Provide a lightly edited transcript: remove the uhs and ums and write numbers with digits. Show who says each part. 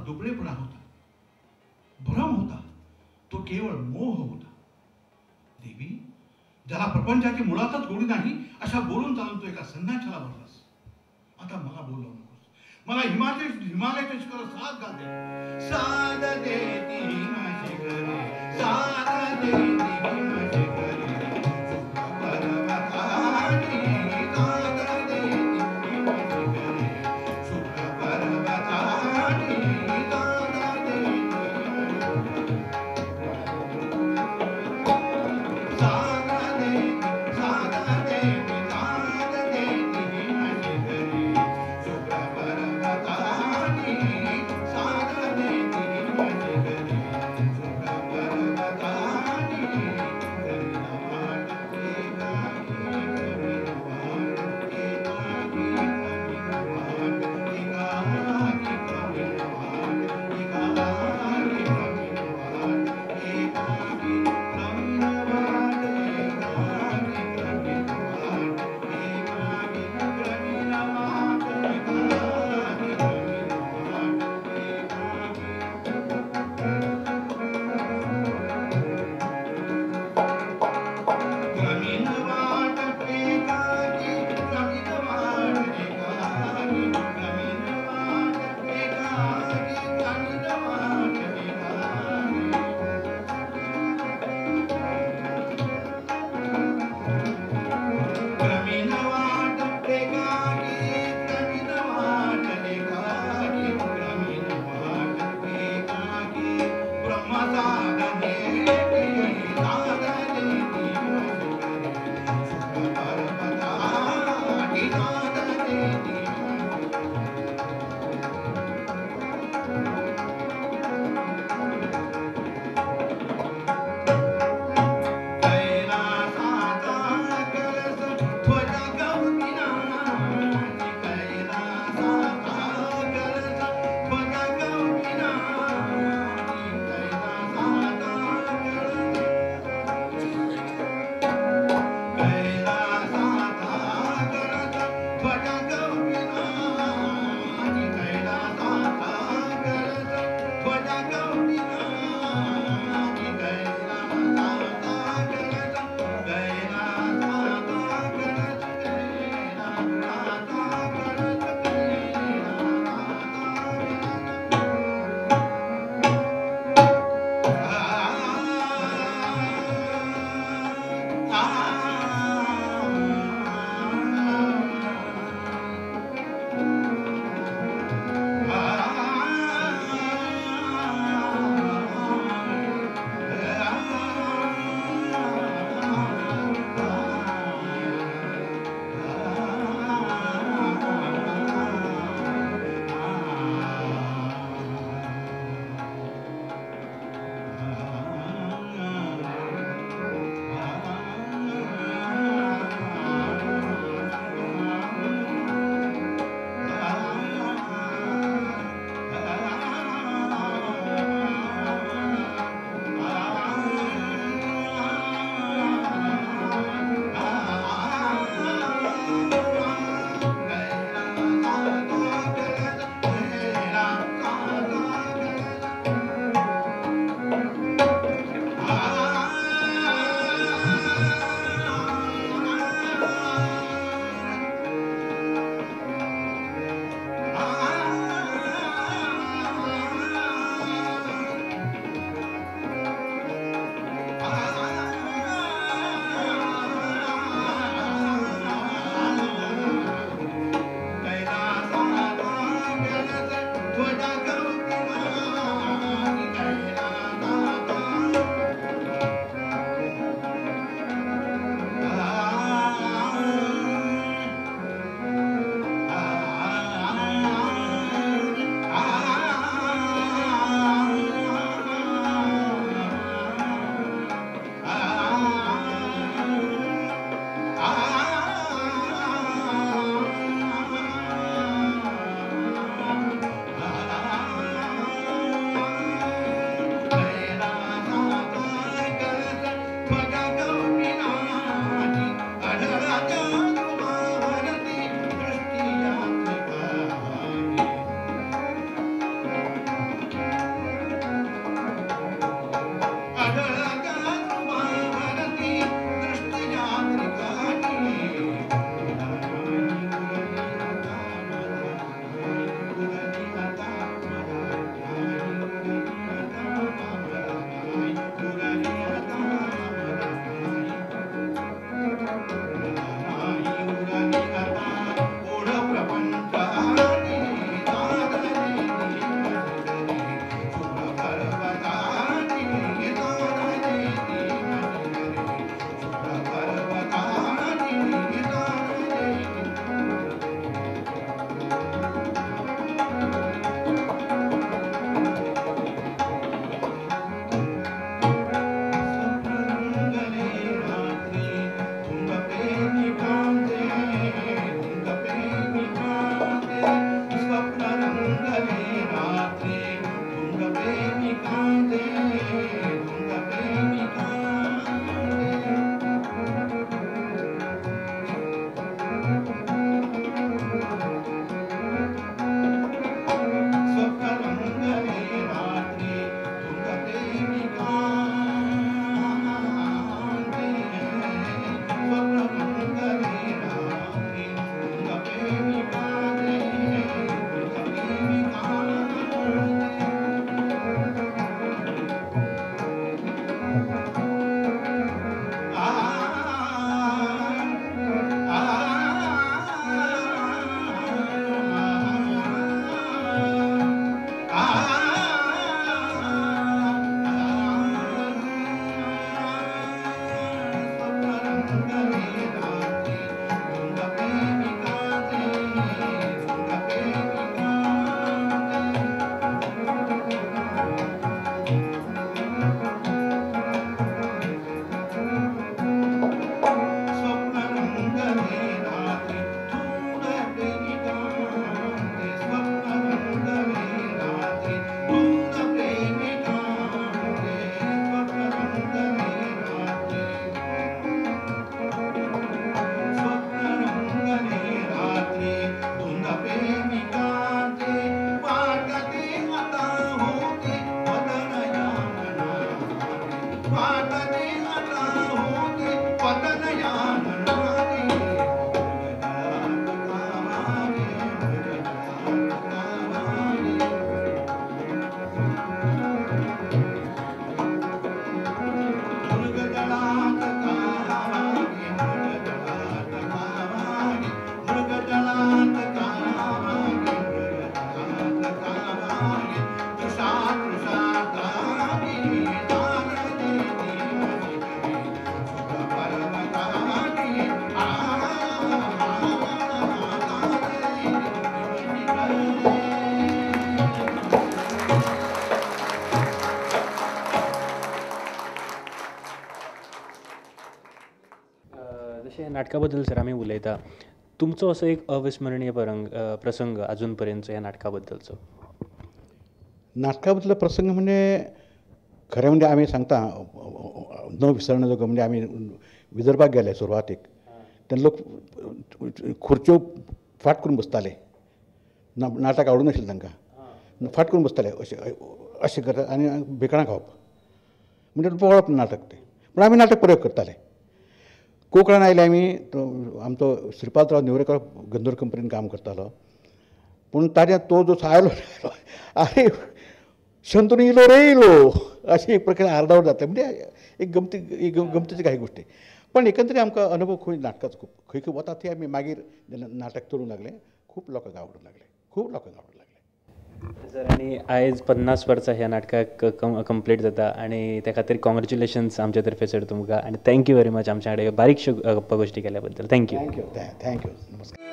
Speaker 1: दुबळेपणा होता, भ्रम होता, तो केवळ मोह होता. देवी, ज्याला प्रपंचाची मुळातच गोडी नाही अशा बोलून चालून तू एका संन्याशाला भरलास. आता मला बोलू नकोस. मला हिमालयाच्या शिखरावर साथ घालते. साध देती हिमशिखरे, साध देती हिमशिखरे, शुभ्र पर्वतानी, साध देती हिमशिखरे, शुभ्र पर्वतानी, साध देती साध देती, साध देती, साध देती हिमशिखरे, शुभ्र पर्वतानी, साध देती
Speaker 2: नाटका बद्दल सर आमी उलयता, तुमचो असो एक अविस्मरणीय प्रसंग अजून पर्यंतचो ह्या नाटका बद्दलचो?
Speaker 1: नाटका बद्दलो प्रसंग म्हणजे खरें म्हणजे आमी सांगता न विसरणे जोगो म्हणजे आमी विदर्भाक गेले सुरवातीक, तेन्ना लोक खुर्च्यो फाट करून बसताले, नाटक आवडूं नाशिल्लें तांकां, फाट करून बसताले अशें अशें करता आनी भिकणां खावप, म्हणजे पळोवप नाटक तें. पूण आमी नाटक प्रयोग करताले. कोंकणान आयले आमी, आमचो श्रीपादराव नेवरेकर गंधर्व कंपनीन काम करतालो, पूण ताज्या तो जो आयलो आरे शंतनू इलो रे इलो अशी एक प्रकार आरडाओरड जाता, म्हणजे एक गमती एक गमतीची काही गोष्टी. पण एकंदरीत आमकां अनुभव खंय नाटकाचो खूब खंय खंय वता थंय आमी मागीर जेन्ना नाटक चलूंक लागलें खूब लोकांक आवडूंक लागलें, खूब लोकांक आवडूंक लागलें.
Speaker 2: सर आनी आयज 50 वर्सां ह्या नाटकाक कंप्लीट जाता आनी त्या खातीर कॉंग्रेच्युलेशन्स आमचे तर्फे सर तुमकां, आनी thank you very much आमच्या कडेन बारीकश्यो गप्पा गोश्टी केल्या बद्दल. Thank you.
Speaker 1: Thank you, thank you, नमस्कार.